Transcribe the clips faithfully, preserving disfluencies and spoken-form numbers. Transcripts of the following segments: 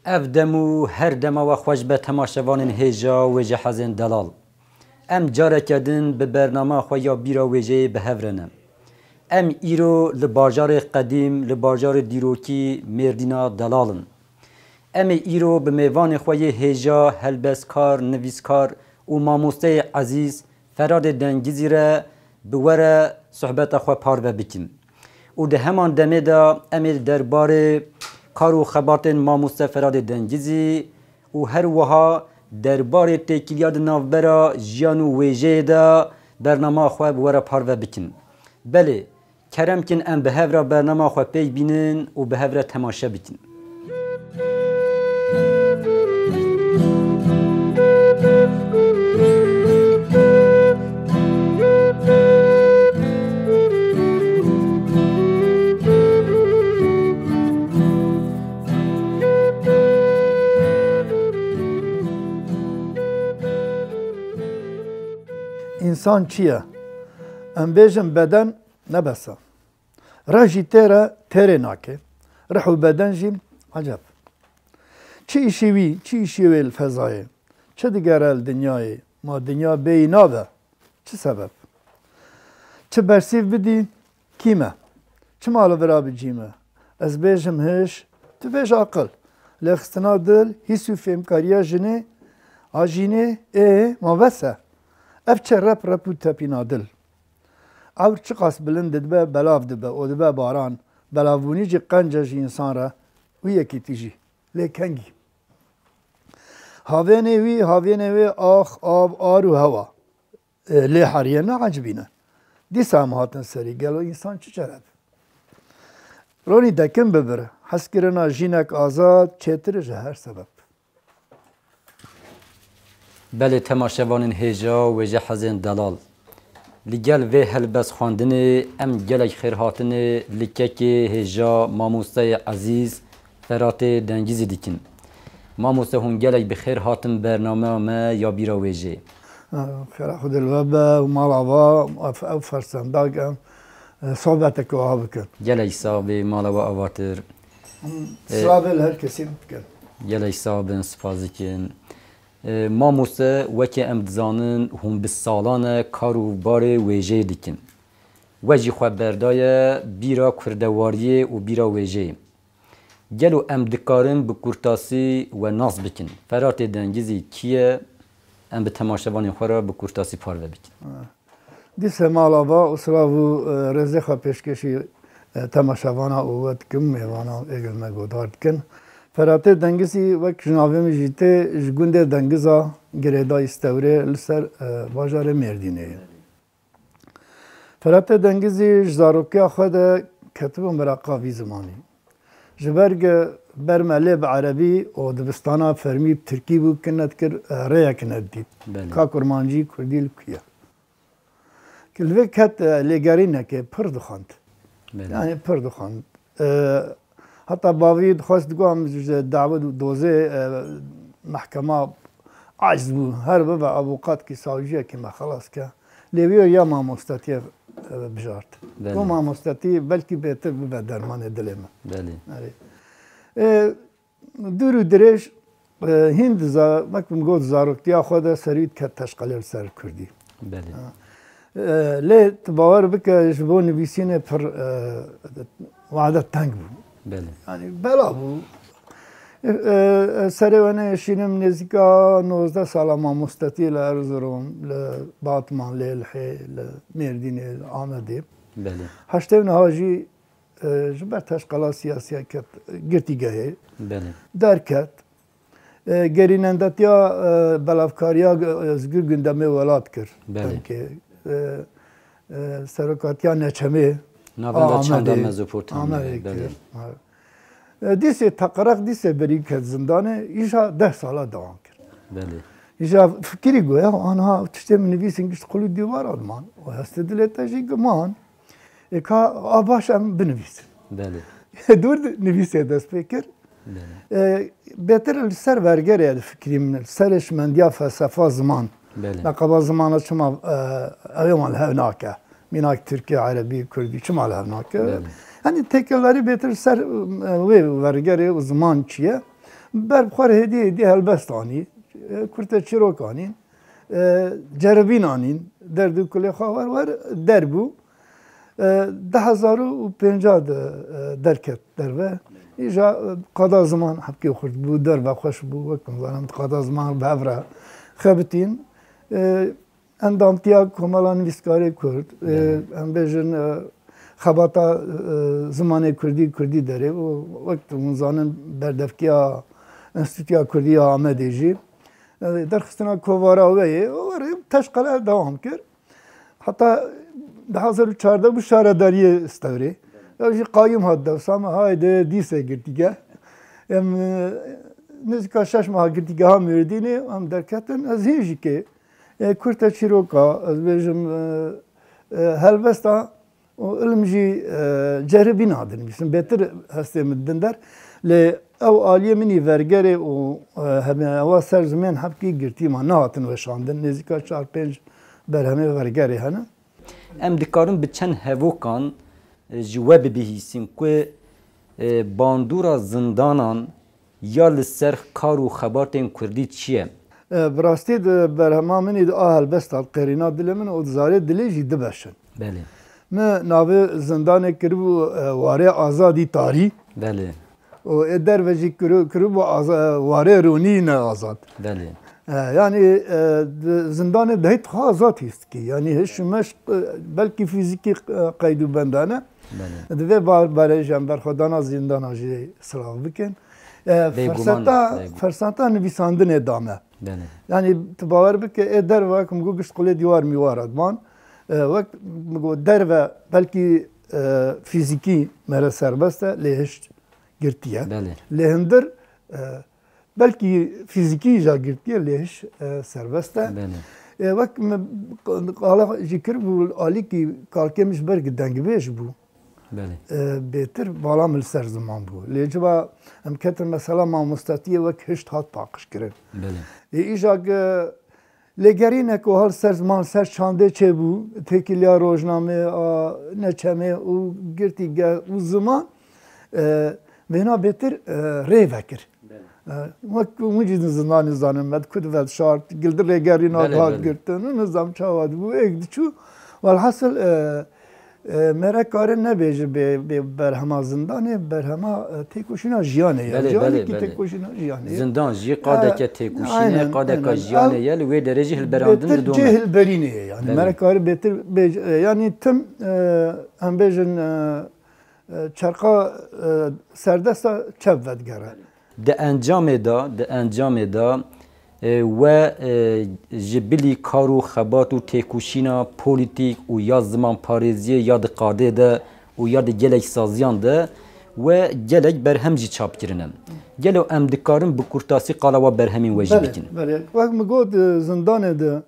Ev dem û her dema we xweş be temaşevanên hêja wêjehezên delal. Em careke din bi bernama xwe ya bîra wêjeyê bi hev re ne. Em îro li bajarê qedîm, li bajarê dîrokî Mêrdîna delal in. Em ê îro bi mêvanê xwe yê hêja, helbestkar, nivîskar û mamosteyê ezîz Feradê Dengizî re bi we re sohbeta xwe parve bikin. Û di heman demê de em ê derbarê kar û xebatên mamoste Feradê Dengizî û her wiha derbarê têkiliya di navbera jiyan û wêjeyê de bernama xwe bi we re parve bikin. Belê, kerem kin em bi hev re bernama xwe pêk bînin û bi hev re temaşe bikin. Însan çi ye? Em bêjin beden ne bes e. Rih jî têr e, têrê nake. Rih û beden jî eceb. Çi îşî wî, çi îşî wê li fezayê? Çi digere li dinyayê? Ma dinya bêyî nabe? Çi sebeb? Çi bersîv bidî? Kî me? Çima li vira bi cî me? Ez bêjim hiş, tu bêj aqil. Lêxistina dil, hîs û fêmkariya jinê, a jînê, ê, ma bes e. Ev çi rep rep û tepîna dil? Ewr çiqas bilind dibe, belav dibe û dibe baran. Belavbûnî jî qenc e ji însan re û yekîtî jî. Lê kengî? Havênê wî, havênê wê ax, av, ar û hewa. E, lê heriye neecibîne. Dîsa em hatin serî, gelo însan çi cereb? Ronî dekin bibir, hezkirina jînek azad çêtir e ji her sebeb. Belê temaşevanên hêja wêjehezên delal. Li gel vê helbestxwendinê em gelek xêrhatinê li kekê hêja mamosteyê ezîz Feratê Dengizî dikin. Mamoste hûn gelek bi xêr hatin bernameya me ya bîra wêjeyê. Xêra Xwedê li we be û mala we, ev, ev fersendek em, e, sohbeteke wiha bikin. Gelek sax bê, mala we avatir. Silavê li her kesî bikin. Gelek sax bin, spas dikin. E, mamoste, wekî em dizanin, hûn bi salan e kar û barê wêjeyê dikin. We jî xwe berdaye bîra kurdewariyê û bîra wêjeyê. Gelo em dikarin bi kurtasî we nas bikin? Feratê Dengizî kî ye? Em bi temaşevanên xwe re bi kurtasî parve bikin. Dîse mala va û silav û, e, rêzê xwe pêşkêşî, e, temaşevana û we dikim, mêvana êgil me guhdar dikin. Feratê Dengizî wek ji navê min jî tê, ji gundê Dengiza girêdayî Stewrê li ser, e, bajarê Mêrdînê ye. Feratê Dengizî ji zarokiya xwe de ketibû meraqa vî zimanî. Ji ber ge ber me lê bi erebî û dibistana fermî bi tirkî bû, kin nedikir, e, rêyek nedidît. Belê. Ka kurmancî, kurdî li ku ye? Ki li vê ket, e, lêgerînekê pir dixwend. Belê. Yani pir dixwend. E, heta bavî dixwest, digot, em ji dawet û dozê, e, mehkema aciz bû. Her bibe avûkatkî, savciyekî me xelas ke. Lê wî ya mamostetiyê, e, bijart. Belê. Got, mamostetî belkî bêtir bibe dermanê dilê me. Belê. Erê. E, Dûr û dirêj, e, hîn di za-, wek min got, zaroktiya xwe de serî diket teşqelê li ser kurdî. Belê. Ha. E, lê tu bawer bike, ji bo nivîsînê pir, e, wade teng bû. Belê. Yani bela bû. E, e, serê we neyê şînim nêzîka nozdeh sala mamostetî li Erzurum, li Batman, li Êlihê, li Mêrdînê, li Amedê. Belê. Heştê û neha jî e, ji ber teşqela siyasî ket, girtîgehê Belê. derket. E, gerînendetiya, e, belavkariya, e, Özgür Gündemê Welat kir. Belê. Demkê, e, e, serokatiya Neçemê Navenda a çanda Amedê, Mezopotamyayê, Amedê belê. kir. Ha. E, dîsê teqereq, dîsê berî ket zindanê, îja deh sala dewam kir. Belê. Îja fikirî goya, anha tiştê min nivîsîn, gişt qulû dîwara diman. Û hestê dilê te jî giman. Ê ka, a baş em binivîsin. Belê. Dûr di-, nivîsê dest pê kir. Belê. E, bêtir li ser vergerê difikirî min, li ser hişmendiya felsefa ziman. Belê. Leqeba zimana çima, e, ew ê wan li hev nake? Mînak tirkî, erebî, kurdî çima li hev nake? Belê. Yanî têkildarî bêtir li ser, e, wê vergerê û ziman çi ye? Ber bi xwe re hêdî hêdî helbest anî, e, kurte çîrok anîn, e, ceribîn anîn, derd û kulê xwe wer wer der bû. E, du hezar û pênca de, e, derket derve. Îja, e, qada ziman hepkê xurt bû, derve xweş bû, wek hûn zanin, qada ziman bi hev re xebitîn. E, Endamtiya Komela Nivîskarê Kurd, e, Belê. em bêjin, e, xebata, e, zimanê kurdî, kurdî derê û wek hûn zanin berdevkiya Enstîtuya Kurdî ya Amedê jî, e, derxistina kovara wê yê, û were teşqele dewam kir. Heta du hezar û çardeh bû şaredariyê Stewrê. Ew jî qayûm hat dewsa me, hayde dîse girtîgeh. Em, e, nêzîka şeş meha girtîgeha Mêrdînê em derketin, ez hîn jî kê E, kurte çîroka, ez bêjim, e, e, helbesta û ilim jî, e, ceribîna dinivîsim. Bêtir hestê min didin der. Lê ew aliyê min î vergerê û, e, heme ewa ser zimên hepkî girtî ma nehatin weşandin. Nêzîka çar pênc berhemê vergerê hene. Em dikarin bi çend hevokan, e, ji we bibihîsin ku, e, bandora zindanan ya li ser kar û xebatên kurdî çi ye? E, bi rastî di berhema min î di a helbesta qerîna dilê min û di zarê dilê jî du beş in. Belê. Min navê zindanê kiribû, e, warê azadî tarî. Belê. Û ê derve jî kiri-, kiribû aza-, warê ronî ne azad. Belê. E, yanî, e, di zindanê de hît xwe azad hîs dikî. Yanî hiş û meş, e, belkî fîzîkî, e, qeyd û bendane. Belê. Di vê bar-, barê jî em berxwedana zîndana jî silav bikin. E, Bêguman, ferseta, bêguman. ferseta nivîsandinê da me. Belê. Yanî tu bawer bike, ê derve wek min got gişt qulê dîwar mîwar e diman. E, wek min got derve belkî, e, fîzîkî mere serbest e, lê hişt girtî ye. Belê. Lê hundir, e, belkî fîzîkî ja girtî ye, lê hişt, e, serbest e. Belê. E, wek min qala jî kiribû, alîkî kalkê min ji ber ku dengbêj bû. Belê. E, bêtir bala min li ser ziman bû. Lê civa em ketin mesela mamostatiyê wek hişt hat paqij kirin. Belê. Ê, îja ke lêgerîne ku hal ser ziman, ser çandê çêbû, têkiliya rojnamê, a, neçemê û girtîgeh û ziman, e, vêna bêtir, e, rê vekir. Belê. E, wek hûn jî di zindanê zanin, me di ku divedişart, gildi rêgerîna Belê, dihat belê. girtin û nizam çawa dibû, êk diçû. Welhasil, e, e, mere karin nebêje bê, bê berhema zindanê, berhema, e, têkoşîna jiyanê ye. Belê, Jiyanê belê, kî belê. têkoşîna jiyanê ye. Zindan jî qadeke E, têkoşînê, aynen, qadeka aynen. jiyanê Ev ye, li wê derê jî hilberandin bêtir didome. cê hilberînê ye yani. Belê. Mere karin bêtir bêje, e, yani tim, e, em bêjin, e, e, çerqa, e, serdesta çev vedigere. Di encamê de, di encamê de, e, we, e, ji bilî kar û xebat û têkoşîna polîtîk û ya zimanparêziyê ya di qadê de û ya di gelek saziyan de we gelek berhem jî çap kirine. Gelo em dikarin bi kurtasî qala wa berhemên we jî Belê, bikin? belê. Wek min got, e, zindanê de,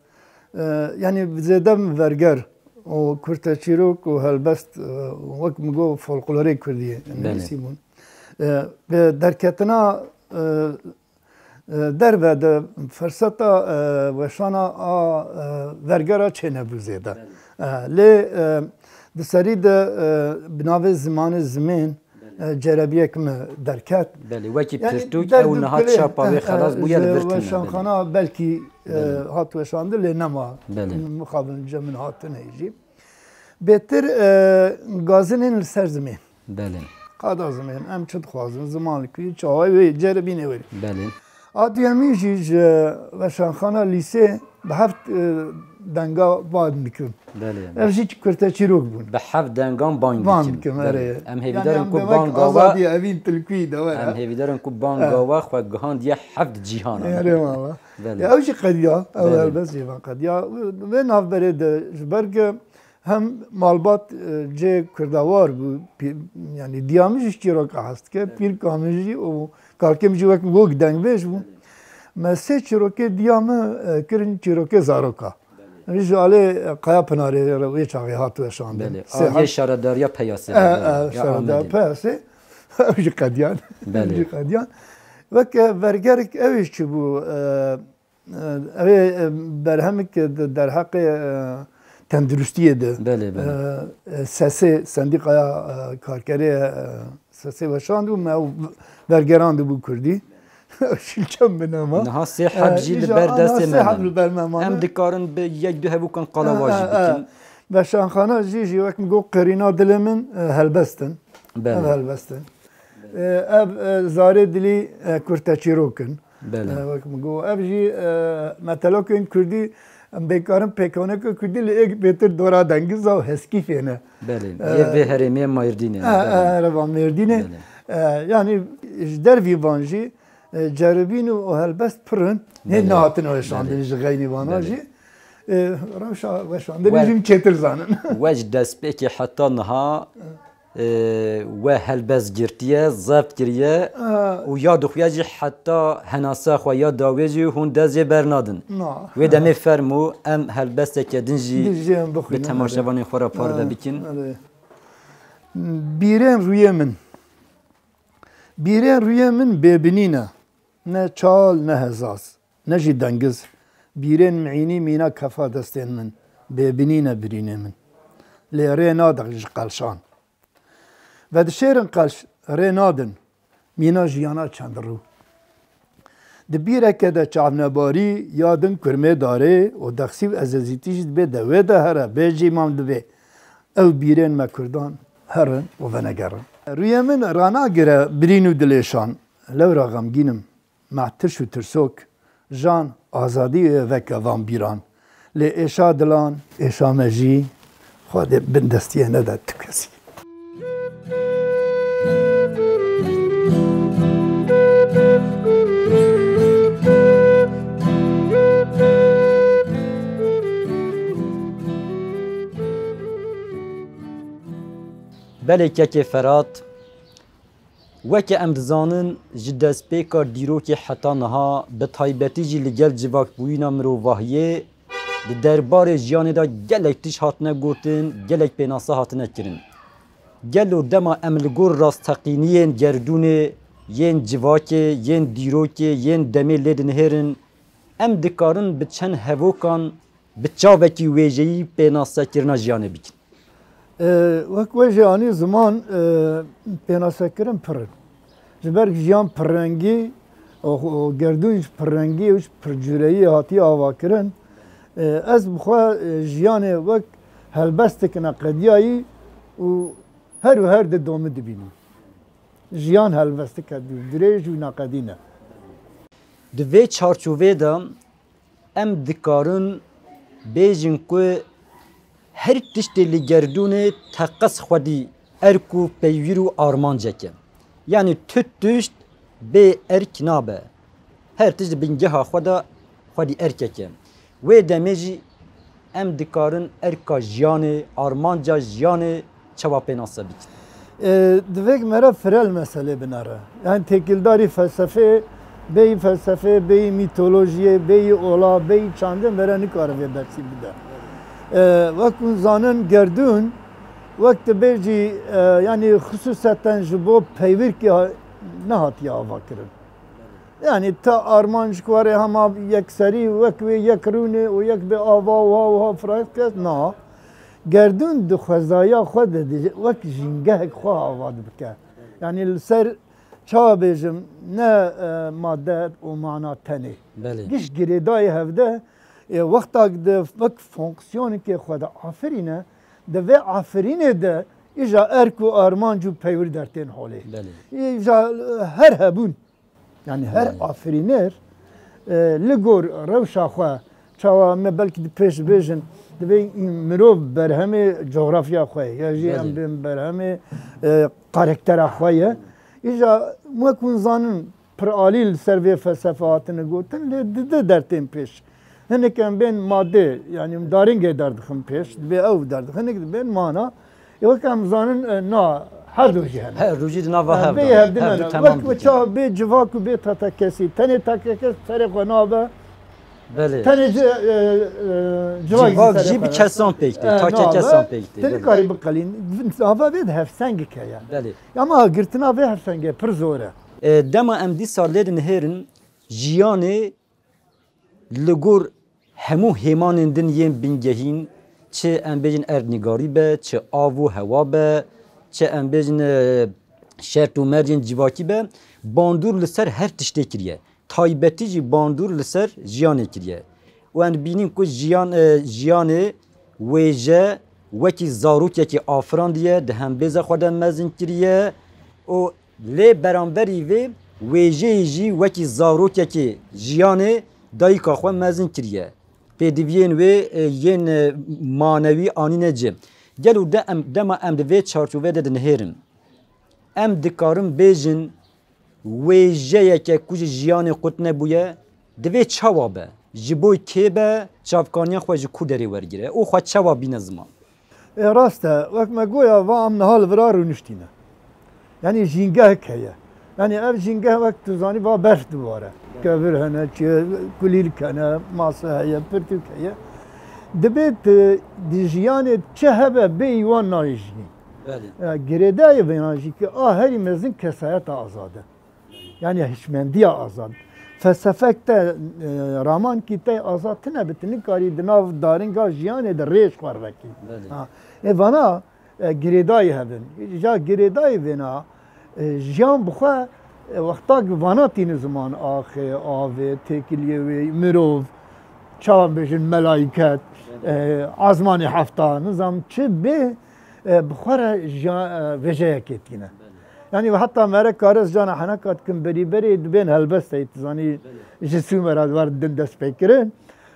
e, yanî zêde min verger û kurteçîrok û helbest, e, wek min got folklorê kurdî Belê. nivîsîbûn. E, bi derketina, e, e, derve de ferseta, e, weşana a, e, vergera çênebû zêde. Belê. E, lê, e, di serî de, e, bi navê zimanê zimên, Belê. e, cerebiyek me derket. Belê, wekî Yani pirtûk der ew niha dikilê, çapa wê eh, xelas eh, bûye li ji vir tune. weşanxana belkî, e, Belê. hat weşandin lê nema Belê. mixabin ce min hatine jî. Bêtir, e, gazinên li ser zimên. Belê. Qada zimên, em çi dixwazin, ziman li ku çawa wê ceribînê werî. Belê. A duyemîn jî ji weşanxana lîsê bi heft, e, denga bang dikim. Belê. Ev jî kurteçîrok bûn. Bi heft dengan bang Bang dikim. dikim, Belê. erê. Em Yani hêvîdarin em ku de wek banga we, azadî evîn tilkûyî de were. em hêvîdarin ku banga Evet. we xwe gihandiye heft cîhana. Erê wala. Belê. Ya ew jî qediya, ew Belê. helbest jî van qediya. Wê navberê de ji ber ku hem malbat, e, cê kurdewar bû, pî-, yani diya min jî çîroka hez dike, pîrka min jî û kalkê min jî wek wok dengbêj bû. Me sê çîrokê diya min, e, kirin çîrokê zaroka. Belê. Ji alê, e, Qaya Pinarê re wê çaxê hat weşandin. Belê. Sê A, yê hat. şaredariya Peyasê E, de, e, ya şaredariya Amedê. Peyasê. Ew jî qediyan. Belê. Ew jî qediyan. Weke vergerek ew jî çi bû, e, Ev ê, e, berhemik di derheqê, e, tenduristiyê de, Belê, belê. e, e, sesê, sendîqaya, e, karkerê, e, sesê weşandibû, me ew vergerandibû kurdî. Şîlçem bin ama. Niha sê heb jî li ber destê me ne. Sê heb li ber me mane. Em dikarin bi yek du hevûkan qala wa jî bikin. Veşanxana jî, jî wek min got, qirîna dilê min, e, helbest in. Belê. Ev helbest in. E, ev, e, zarê dilî, e, kurteçîrok in. Belê. E, wek min got, ev jî, e, metelokên kurdî, em bêkarin pêkaneke kurdî li êk bêtir dora dengiza û heskîfê ne. Belê. E, yê vê herêmê Mêrdînê ne, e, belê. Ereba Mêrdînê. Belê. E, yanî ji dervî van jî, e, ceribîn û helbest pir in. Hê nehatine weşandin ji xeynî vana jî. E, rewşa weşandinê jî çêtir zanin. We ji destpêkê heta niha, e, we helbest girtiye, zebt kiriye û ya dixuye jî heta henasa xwe ya dawê jî hûn dest jê bernadin. Wê demê fermû em helbesteke din jî bi temaşevanên xwe re parve bikin. Bîrên rûyê min. Bîrên rûyê min bêbinî ne. Ne çal, ne hezaz, ne jî dengiz. Bîrên mînî mîna kefa destên min, bêbinî ne birînê min. Lê rê nade ji qelşan. Vedişêrin qelş, rê nadin, mîna jiyana çend rû. Di bîreke de çavnebarî ya din kurmê darê û dexsî û ezezîtî jî dibê de wê de here, bê jî mam dibê. Ew bîrên me kurdan herin û venegerin. Rûyê min ranagire birîn û dilêşan. Lewra xemgîn im, me tirş û tirsok, jan, azadî û veke van bîran. Lê êşa dilan, êşa me jî, Xwedê bin destiyê nede tu kesî. Belê kekê Ferat, weke em dizanin, ji destpêka dîrokê heta niha, bi taybetî jî li gel civakbûyîna mirovahiyê, di derbarê jiyanê de gelek tişt hatine gotin, gelek pênase hatine kirin. Gelo dema em li gor rasteqîniyên gerdûnê, yên civakê, yên dîrokê, yên demê lê dinihêrin, em dikarin bi çend hevokan bi çavekî wêjeyî pênasekirina jiyanê bikin? E, wek we jî anî ziman, e, pênasekirin pir in. Ji ber jiyan pirrengî û, û gerdûn ji pirrengî û ji pircûreyî hatiye avakirin. E, ez bi xwe, e, jiyanê wek helbestek neqediyayî û her û her di domî dibînim. Jiyan helbesteke dûr, dirêj û neqedî ne. Di vê çarçovê de em dikarin bêjin ku her tiştê li gerdûnê teqez xwedî erk û peywîr û armancek e. Yanî tu tişt bê erk nabe. Her tişt di bingeha xwe de xwedî erkek e. Wê demê jî em dikarin erka jiyanê, armanca jiyanê çawa pênase bikin? E, divêk me re firel meselê binere. Yani têkildarî felsefê, bêyî felsefê, bêyî mîtolojiyê, bêyî ola, bêyî çandin vere nikare vê dersî bide. E, wek hûn zanin gerdûn, wek tu bêjî, e, yani xisûseten ji bo peywirkê ha-, nehatiye avakirin. Yani te armanc ji ku warê hema yekserî wek wê yek rûnê û yek bê ava wiha wiha firayet kes, na. Gerdûn di xwezaya xwe de di wek jîngehek xwe ava dibike. Yani li ser çawa bêjim, ne, e, made û mana tenê. Belê. Giş girêdayê hevde, e, wexta di wek fonksiyonekê xwe de afirîne, di vê afirînê de îja erk û armanc û peywir dertên holê. Belê. Îja, e, her hebûn. Yani her afirîner, e, li gor rewşa xwe, çawa me belkî di pêş bêjin, divê mirov berhemê cografya xwe ye, ya jî em Belê. bên berhemê, e, karaktera xwe ye. Îja wek hûn zanin, pir alî li ser vê felsefe hatine gotin, lê di, di dertên pêş. Hinek em bên madê, yani daringê derdixin pêş, divê ew derdixin, hinek dibên mana. Ê wek em zanin, e, na, her du jî hene. Her du jî di nava E, hev bê de. Hev di hev du ne. Temam Wek dikin. Çawa bê civak û bê tatekesî. Tenê tatekes serê xwe nabe. Belê. Tenê ci-, e, e, civak jî Civak serê jî xwe bi nabe. Kesan pêk tê, E, take nabe. Kesan pêk tê, Tenê belê. Karî biqelîn. Nava vê de hevsengek heye. Belê. Ama girtina vê hevsengê pir zor e. E, dema em dîsa lê dinihêrin, jiyanê li gor hemû hêmanên din yên bingehîn, çi em bêjin erdnîgarî be, çi av û hewa be, çi em bêjin, e, şert û mercên civakî be, bandor li ser her tiştê kiriye. Taybetî jî bandor li ser jiyanê kiriye. Û em dibînin ku jiyan, e, jiyanê wêje wekî zarokekî afirandiye, di hembêza xwe de mezin kiriye û lê beramberî vê wêjeyê jî wekî zarokekî jiyanê dayika xwe mezin kiriye. Pêdiviyên wê, e, yên, e, manewî anîne cih. Gelo de em, dema em di vê çarçovê de dinihêrin, em dikarin bêjin, wêjeyeke ku ji jiyanê qut nebûye, divê çawa be? Ji bo kê be? Çavkaniya xwe ji ku derê wergire û xwe çawa bîne ziman? Ê, rast e, wek me goya va em niha li vira rûniştîne. Yanî jîngehek heye. Yanî ev jîngeh wek tu zanî va berf dibare. Kevir hene, çi kulîlk hene, mase heye, pirtûk heye. Dibê tu di jiyanê çi hebe bêyî wan nayê jinî. Belê. E, girêdayê vêna jî ki a herî mezin kesayeta azad e. Yanî hişmendiya azad. Felsefek te, e, ramankî te azad tine bi, tu nikarî di nav daringa jiyanê de rêj xwe vekî. Belê. Ha. Ê vana, e, girêdayî hebin. Ja girêdayî vêna, e, jiyan bi xwe, e, wexta ki vana tîni ziman, axê, avê, têkiliyê wê, mirov, çawa bêjin, melayket, e, azmanê hefta, nizam çi bê, e, bi xwe re jiya-, e, vêjeyekê tîne. Belê. Yanî heta mere kare ez cana heneka dikim berî berê dibên helbestê, tu zanî, belê, ji Sûmera di war din dest pê kirin.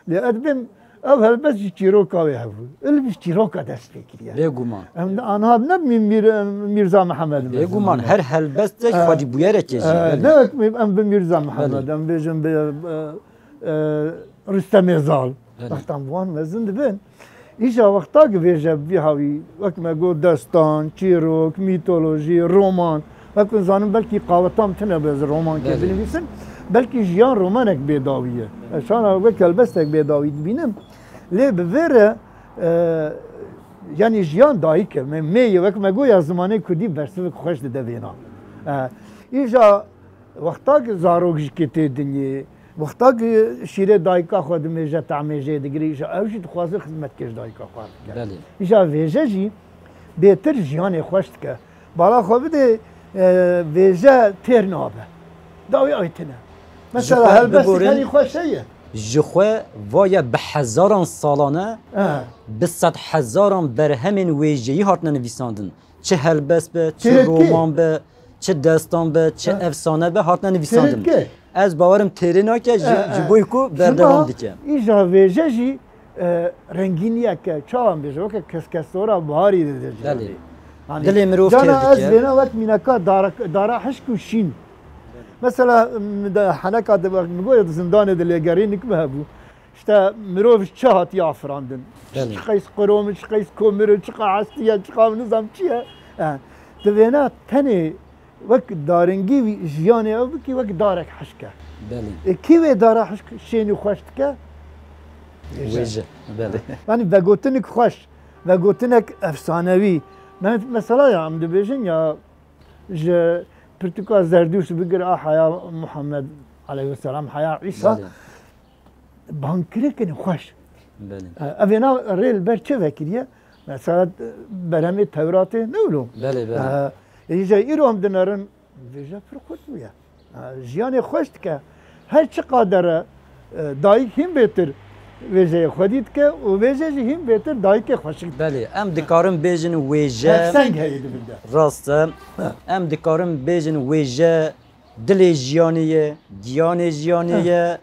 Lê ez dibêm ev helbest ji çîroka wê hebû. Ilm ji çîroka dest pê kiriye. Bêguman. Em de anha ne Mî-, Mîr-, Mîrza Mihemed. Bêguman, her helbestek, e, xwedî bûyerekê jî, e, belê, ne wek em bi Mîrza Mihemed, belê, em bêjin bi, e, e, Rûstemê Zal. Belê. Wexta em bi wan mezin dibin. Îja wexta ki vêje bi vî hawî, wek me got, destan, çîrok, mîtolojî, roman, wek hûn zanin belkî qawetan tune bi ez romankê, belê, binivîsim, belkî jiyan romanek bêdawî ye. Belê. Ez şana wek helbestek bêdawî dibînim. Lê bi vê re, e, yanî jiyan dayik e. Me, mê ye, wek me got ya zimanê kurdî bersivek xweş dide vêna. E, îja wexta ki zarok jî kê tê dinyê, wexta ki şîrê dayika xwe dimêje, tahmê jê digire, îja ew jî dixwaze xizmetkê ji dayika xwe re bike. Belê. Îja vêje jî bêtir jiyanê xweş dike. Bala xwe bidê, e, vêje têr nabe. Dawî ew tine. Ji xwe helbestek bigorin, herî xweş heye. Ji xwe vaye bi hezaran salane, e, bi sed hezaran berhemên wêjeyî hatine nivîsandin. Çi helbest be, çi, têrê dike, roman be, çi destan be, çi, ha, efsane be, hatine nivîsandin. Têrê dike. Ez bawerim têrê nake, ji, e, ji bo ku berdewam dike. Îja vêje jî, e, rengîniyeke, çawa em bêje, weke keskesora biharî dide ji, belê, dilê. Yanî, dilê mirov, cana têr dike. Ez vêna wek mînaka dara, dara hişk û şîn. Mesela, m, de heneka de wek min goya di zindanê de lêgerînik me hebû. İşte mirov ji çi hatiye afirandin? Belê. Çi qeys qirom, çi qeys komir, çi qe hestiye, çi qe nizam çi ye? E, tu vêna tenê wek daringî wî jiyanê ew bikî, wek darek hişk e. Belê. E, kî wê dara hişk şên û xweş dike? Wêje. Belê. Yanî vegotinik xweş, vegotinek efsanewî. Me-, mesela ya em dibêjin ya ji pirtûka Zerdûşt bigir a heya Muhammed aleyhisselam, heya Îsa. Belê. Bangkirin xweş. Belê. E, ev êna rê li ber çi vekiriye? Mesela, e, berhemê Tewratê ne wilo? Belê, belê. E, îja îro em dinerin, vêje pir xurt bûye. E, jiyanê xweş dike. Her çi qadere, e, dayik hîn bêtir vêjeyê xwedî dike û vêje jî hîn bêtir dayikê xweşik dike. Belê, em dikarin bêjin wêje. Hevseng heye di bin de. Rast e. Ha. Em dikarin bêjin wêje dilê jiyanê ye, giyanê jiyanê, heh, ye,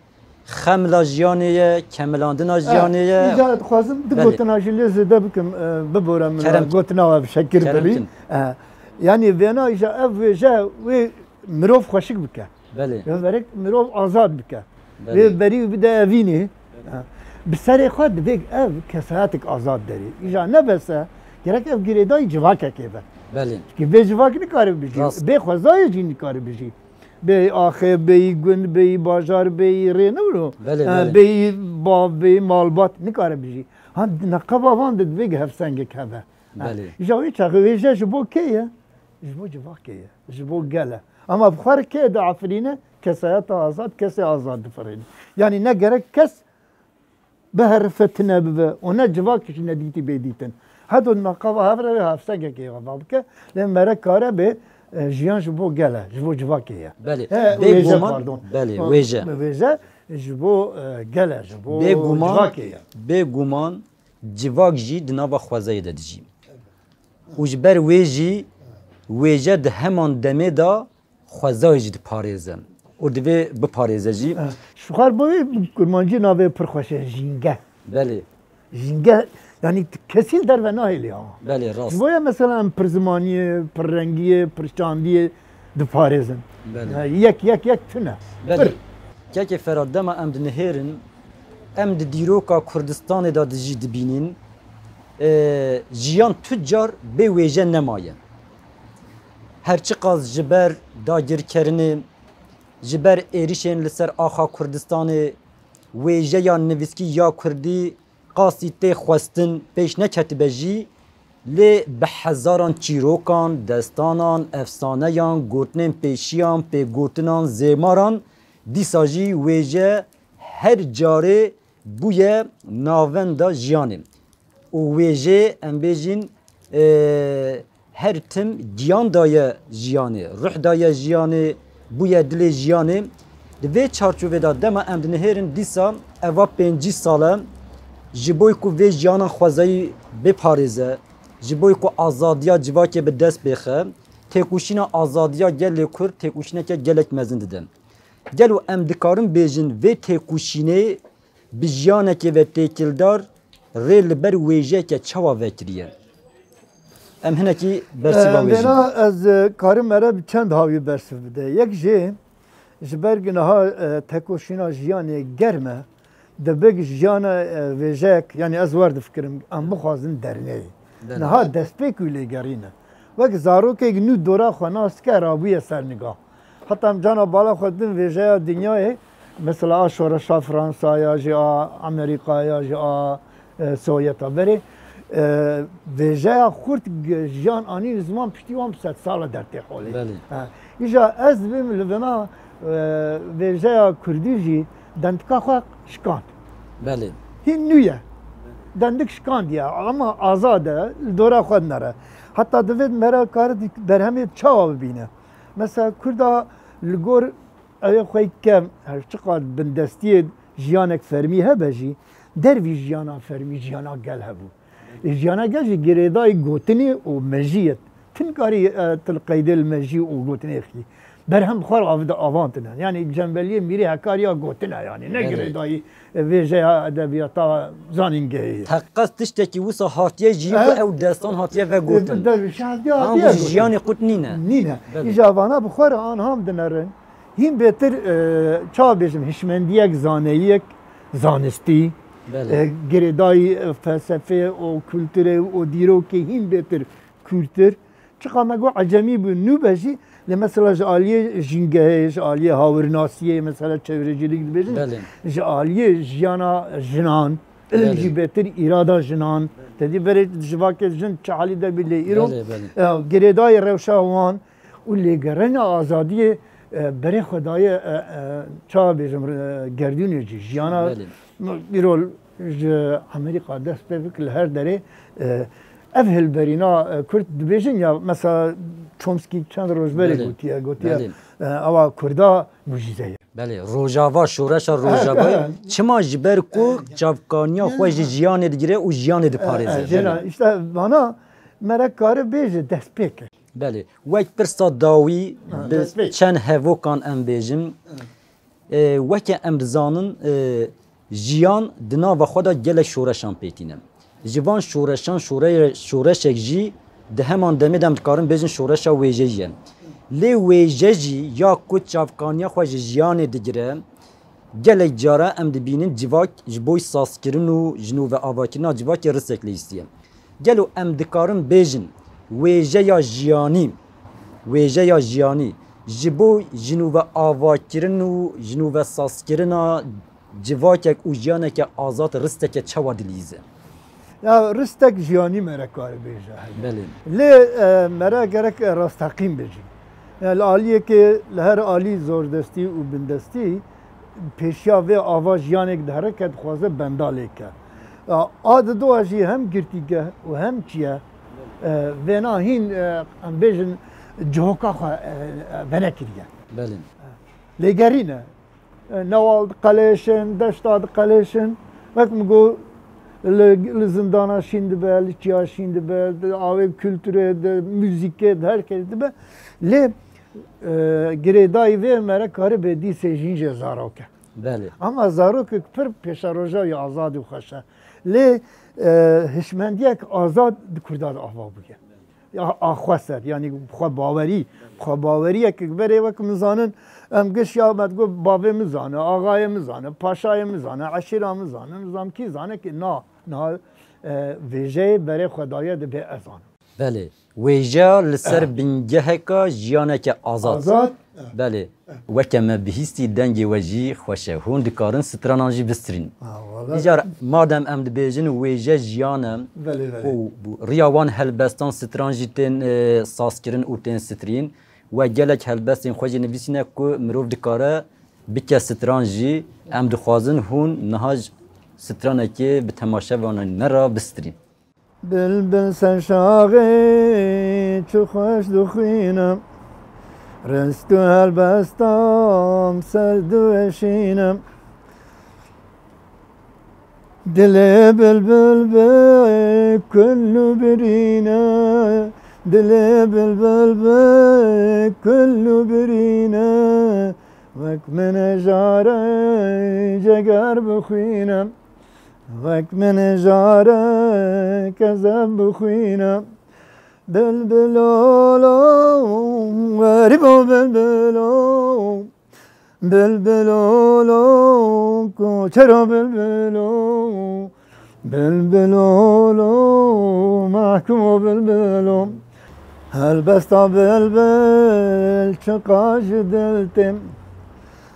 xemla jiyanê ye, kemilandina, eh, jiyanê ye. Îca dixwazim du, belê, gotina jî lê zêde bikim, e, bibore min. Kerem. Gotina we bi şekir, kerem bibî, kin. E, yanî vêna îca ev wêje wê mirov xweşik bike. Belê. Wê verek mirov azad bike. Belê. Wê berî bide evînê. Ha. Bi serê xwe divê ev kesayetek azad derê. Îja ne bes e, gerek ev girêdayî civakekê be. Belê. Çikî bê civak nikare bijî. Rast. Bê xwezayê jî nikare bijî. Bê axê, bêyî gund, bêyî bajar, bêyî rê ne wilo. Belê, ha, belê. Bêyî bav, bêyî malbat nikare bijî. Ha, neqeba van de divê hevsengek hebe. Ha. Belê. Îja wê çaxê wêje ji bo kê ye? Ji bo civakê ye. Ji bo gel e. Ama bi xwe re kê diafirîne? Kesayeta azad, kesê azad difirîne. Yanî ne gerek kes biherife, tune bibe û ne civak ji nedîtî bê dîtin. Hedo neqeba hev re wê hevsengekê ava bike, lê mere kare bê E, jiyan ji bo gel e, ji bo civakê ye. Belê. E, bêguman, wêje, pardon. Belê, wêje. Wêje ji bo, e, gel e, ji bo civakê ye. Bêguman, civak jî di nava xwezayê de dijî. Û ji ber wê jî wêje di heman demê de xwezayê jî diparêze. Û divê biparêze jî. E, ji xwe bo wê kurmancî navê pir xweş e, jînge. Belê. Jînge, yanî kesî li derve nahêlê ha. Belê, rast. Ji bo ye mesela em pir zimaniyê, pir rengiyê, pir çandiyê diparêzin. Belê. Yek, yek, yek tune. Belê. Pir. Kekê Ferhat, dema em dinihêrin, em di dîroka Kurdistanê de dijî dibînin, e, jiyan tu car bê wêje nemaye. Her çiqas ji ber dagirkerinê, ji ber êrişên li ser axa Kurdistanê, wêjeya nivîskî ya kurdî qasî tê xwestin pêş neketibe jî, lê bi hezaran çîrokan, destanan, efsaneyan, gotinên pêşiyan, pêgotinan, zêmaran, dîsa jî wêje her carê bûye navenda jiyanê. Û wêjê, em bêjin, e, her tim giyan daye jiyanê, ruh daye jiyanê, bûye dilê jiyanê. Di vê çarçovê de dema em dinihêrin dîsa eva pêncî sal e, ji bo ku vê jiyanan xwezayî biparêze, ji bo ku azadiya civakê bi dest bêxe, têkoşîna azadiya gelê Kurd têkoşîneke gelek mezin dide. Gelo em dikarin bêjin vê têkoşînê bi jiyanekê ve têkildar rê li ber wêjeyeke çawa vekiriye? Em hinekî bersiva wê jî. Bêna ez, e, karim mere bi çend hawî bersiv bide. Yek jê, ji ber ku niha, e, tekoşîna jiyanê germ e, dibe jiyana, e, wêjeyek, yanî ez wer difikirim, em bixwazin derneyê. Belê. Niha destpêk û lêgerîn e. Wek zarokek nû dora xwe nas dike, rabûye ser niga. Heta em cana bala xwe didin vêjeya dinyayê, mesela a şoreşa Fransa ya jî a Amerîka ya jî a, e, Sovyeta berê, e, vêjeya xurt g-, jiyan anî ziman piştî wan bi sedsala dertê holê. Belê. Ha. Îja ez dibêm li vena, e, vêjeya kurdî jî dendika xwe şikand. Belê. Hîn nû ye. Dendik şikandiye ama azad e, li dora xwe dinere. Heta divêt mere kare berhemê çawa bibîne. Mesela Kurda li gor ew ê xwe kevn, her çiqas bindestiyê jiyanek fermî hebe jî, dervî jiyana fermî, jiyana gel hebû. Ê jiyana gel jî girêdayî gotinê û mejiyê. Ti nikarî, e, tu li qeydê li mejî û gotinê xî. Berhem bi xwe re avê de avant tine. Yanî cembeliyê mîrê hekariya gotine yanî. Ne girêdayî, e, vêjeya edebiyata zanîngehê ye. Teqez tiştekî wisa hatiye jî ku ew destan hatiye vegotin. Dervîşe hatiye, hatiye gotin. Jiyanê qut nîne. Nîne. Belê. Îja vana bi xwe re anha dinerin. Hîn bêtir, e, çawa bêjim, hişmendiyek, zaneyiyek, zanistî, belê, e, girêdayî, e, felsefê û kulturê û dîrokê hîn bêtir kûrtir. Çiqa me got ecemî bû, nû be jî, lê mesela ji aliyê jîngehê, ji aliyê hawirnasiyê, mesela çevrecîlik dibêjin, belê, ji aliyê jiyana jinan, ilim, belê, jî bêtir îrada jinan, te dî berê civakê jin çi halî de bî lê îro, belê, belê, e, girêdayî rewşa wan û lêgerîna azadiyê, e, berê xwe daye, e, e, çawa bêjim, e, gerdûnê jî, jiyana, belê, îro ji Amerîka dest pê bik li her derê, e, ev hilberîna, e, Kurd dibêjin ya, mesela Chomsky çend roj berê, belê, gotiye, gotiye, belê, e, ewa Kurda mucîze ye. Belê, Rojava, şoreşa Rojavayê, evet, çima ji ber ku çavkaniya xwe ji jiyanê digire û jiyanê diparêze. Evet, evet, belê. Îşte vana mere kare bêje destpêk e. Belê, wek pirsa dawî, ha, bi destpêk, çend hevokan em bêjin. Evet. E, weke em dizanin, e, jiyan di nava xwe de gelek şoreşan pê tîne. Ji van şoreşan şore-, şoreşek jî di heman demê de em dikarin bêjin şoreşa wêjeyî ye. Lê wêje jî ya ku çavkaniya xwe ji jiyanê digire, gelek cara em dibînin civak ji bo sazkirin û ji nû ve avakirina civakê risek lê îstiye. Gelo em dikarin bêjin wêjeya jiyanî, wêjeya jiyanî ji bo ji nû ve avakirin û ji nû ve sazkirina civakek û jiyaneke azad risteke çawa dilîze? Ya ristek jiyanî mere kare bêje. Belê. Lê, e, mere gerek, e, rasteqîn bêjin. Ya li aliyekê, li her alî zordestî û bindestî pêşiya vê ava jiyanek diherike, dixwaze benda lê ke. A, a didoa jî hem girtîgeh û hem çi ye, e, vêna hîn, e, em bêjin, cihoka xwe e, e, venekiriye. Belê. Lêgerîne. E, Newa diqelêşin, deşta diqelêşin. Wek min got, li, li zindana şîn dibe, li çiya şîn dibe, di avê kulturê, di muzîkê, di her kerî dibe. Lê e, girêdayî vê me re karibe dîsê jîn jê zarok e. Belê. Ama zarokek pir pêşeroja ya azadî û xweş e. Lê e, hişmendiyek azad di Kurda de ava bûye. Ya a xwe ser, yanî xwe bawerî, xwe baweriyek berê wek min zanin, em giş ya me digot bavê min zane, axayê min zane, paşayê min zane, eşîra min zane, nizam kî zane ki na, niha e, vêjeyê berê xwe daye dibê ez zanim. Belê. Wêjeya li ser bingeheka jiyaneke azad. Azad. Belê. Weke me bihîstî dengê we jî xweş e. Hûn dikarin stranan jî bistrîn. Ha, wala. Îcar madem em dibêjin wêje jiyan e Belê, belê. û riya wan helbestan stran jî tên e, sazkirin û tên strîn. We gelek helbestên xwe jî nivîsîne ku mirov dikare bike stran jî. Em dixwazin hûn niha ji stranekê bi temaşevanên me re bistrîn. Bilbil ser şaxê çi xweş dixwîne, rist û helbestan ser diweşîne. Dilê bilbil bi kul û birîne, dilê bilbil bi kul û birîne. Wek min ê jare ceger bixwîne, wek min ê jare kezeb bixwîne. Bilbilo lo, xerîbo bilbilo, bilbilo lo, koçero bilbilo. Bilbilo lo, mehkumo bilbilo. Helbesta bilbil çiqa ji dil têm.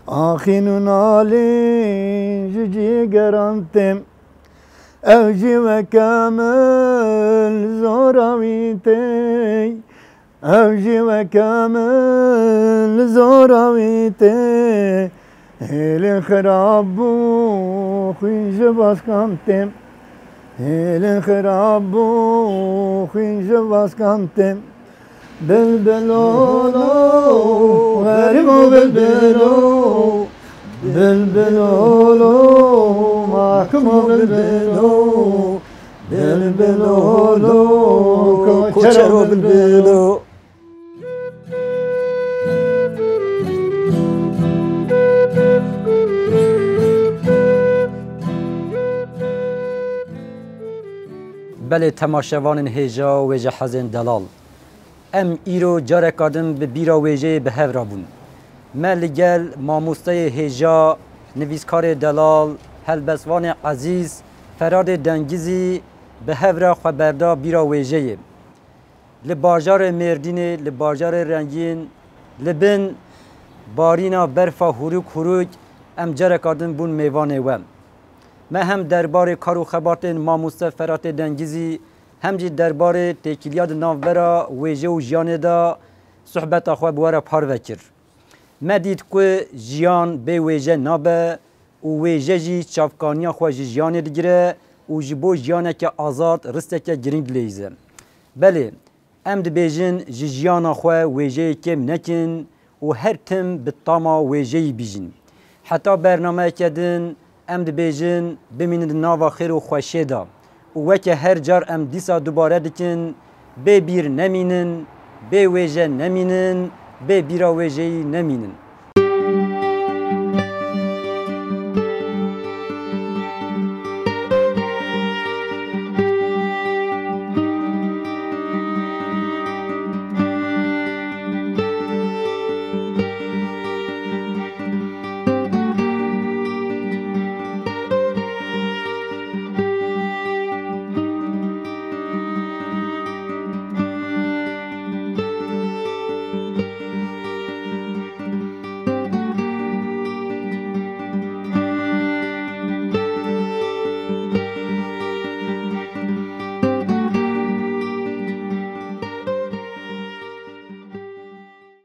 Axîn û nalîn ji cîgeran têm. Ew jî weke min li zora wî tê. Ew jî weke min li zora wî tê. Hêlên xirab bû, xwîn ji baskan têm. Hêlên xirab bû, xwîn ji baskan têm. Bilbilo lo, xerîbo bilbilo. Bilbilo lo, mahkumo bilbilo. Bilbilo lo, koçero bilbilo. Belê temaşevanên hêja û wêjehezên delal. Em îro careka din bi bîra wêjeyê bi hev re bûn. Me li gel mamosteyê hêja, nivîskarê delal, helbestvanê ezîz Feradê Dengizî bi hev re xwe berda bîra wêjeyê. Li bajarê Mêrdînê, li bajarê rengîn, li bin barîna berfa hûrûk hûrûk em careka din bûn mêvanê we. Me hem derbarê kar û xebatên mamoste Feratê Dengizî, hem jî derbarê têkiliya di navbera wêje û jiyanê de sohbeta xwe bi we re parve kir. Me dît ku jiyan bê wêje nabe û wêje jî çavkaniya xwe ji jiyanê digire û ji bo jiyaneke azad risteke girîng dileyîze. Belê, em dibêjin ji jiyana xwe wêjeyê kêm nekin û her tim bi tama wêjeyî bijîn. Heta bernameyeke din em dibêjin bimînin di nava xêr û xweşiyê de û weke her car em dîsa dubare dikin, bê bîr nemînin, bê wêje nemînin, bê bîra wêjeyî nemînin.